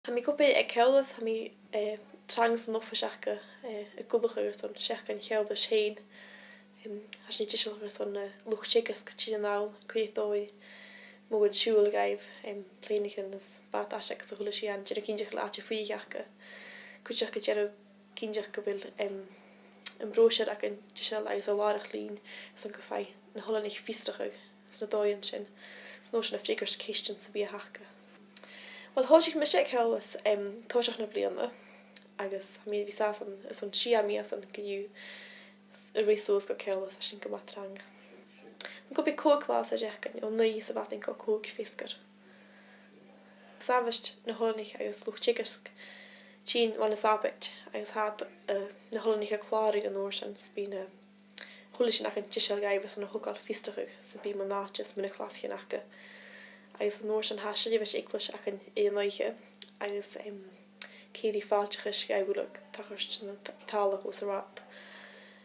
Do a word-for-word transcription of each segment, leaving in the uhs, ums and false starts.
Tha mi gu bhith aig Ceòlas, tha mi, eh, trang san oifis aca, eh, a' cuideachadh airson Seachdain Cheòlais fhèin. Em, tha sinn a' deisealachadh airson, eh, luchd-teagaisg a' tighinn a-nall, co-dhiù, mòran siubhail dhaibh, em, plèanaichean is bàtaichean agus a h-uile sìon, dèanamh cinnteach gu bheil àite-fuirich aca. Cuideachd a' dèanamh cinnteach gu bheil, em, am bròisear aca deiseil agus a' làrach-lìn, airson gum faigh na h-oileanaich fiosrachadh sna dòighean sin, 's an uair sin a' freagairt cheistean sam bith a th' aca. Uill, thòisich mise aig Ceòlas, em, toiseach na bliadhna, agus tha mi air a bhith an sàs ann airson sia mìosan co-dhiù, s-, a' ruith suas gu Ceòlas, tha sin gu math trang. Tha mi gu bhith còig clas a dh'aois, o naoi sa mhadainn gu còig feasgar. 'S àbhaist na h-oileanaich agus luchd-teagaisg tighinn bhon a' Sàbaid, agus tha iad, eh, na h-oileanaich a' clàradh an uair sin, 's bidh na h-uile sìon aca deiseil dhaibh airson a thogail fiosrachadh sam bith mun àite is mu na clasaichean aca. Agus an uair sin tha seirbheis eaglais aca air an oidhche, agus, em, cèilidh fàilteachais dhaibh uile a' tachairt dhan t-, talla shuas an rathad.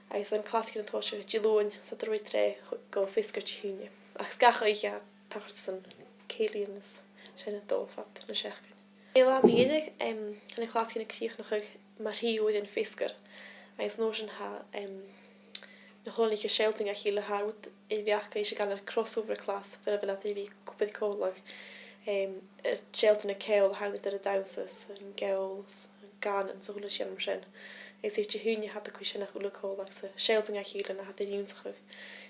Agus tha na clasaichean a' tòiseachadh Diluain, 's iad a' ruith tro gu feasgar Dihaoine. Ach 's gach oidhche a' tachairt airson cèilidhean is sin a' dol fad na seachdain. Air latha mu dheireadh, em, tha na clasaichean a' crìochnachadh mu thrì uairean feasgar, agus an uair sin tha, em, na h-oileanaich a' sealltainn dha chèile, tha rud air a bhith aca ris a' gabhail crossover class, far a bheil iad air a bhith a' cur còmhla, em, a' sealltainn an ceòl a th' ann eadar an dannsa 's an ceòl 's an cànan 's a h-uile sìon mar sin. Agus air Dihaoine tha iad a' cur sin uile còmhla agus a' sealltainn dha chèile na tha iad air ionnsachadh.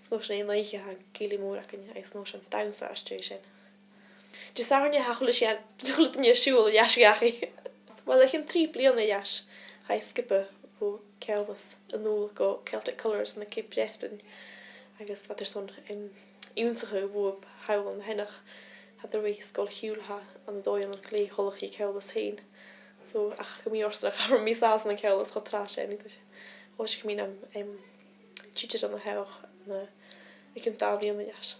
Is an uair sin air an oidhche tha an cèilidh mhòr aca, agus an uair sin dannsa às dèidh sin. Disathairne tha a h-uile sìon, a h-uile duine a' siubhal air ais dhachaigh. Uill, o chionn trì bliadhna air ais, chaidh sgioba bho Cheòlas a-null gu Celtic Colours ann an Cape Breton, agus bha iad airson, em, ionnsachadh bhuapa thall an sin, ach tha iad a' ruith sgoil-chiùil, tha iad an dòigh ann an glè thoileach ri Ceòlas fhèin. So, ach gu mì-fhortanach, cha robh mi an sàs ann an Ceòlas cho tràth sin, nì, thòisich mi nam, em, tutor ann an Hearadh ann an, o chionn dà bhliadhna air ais.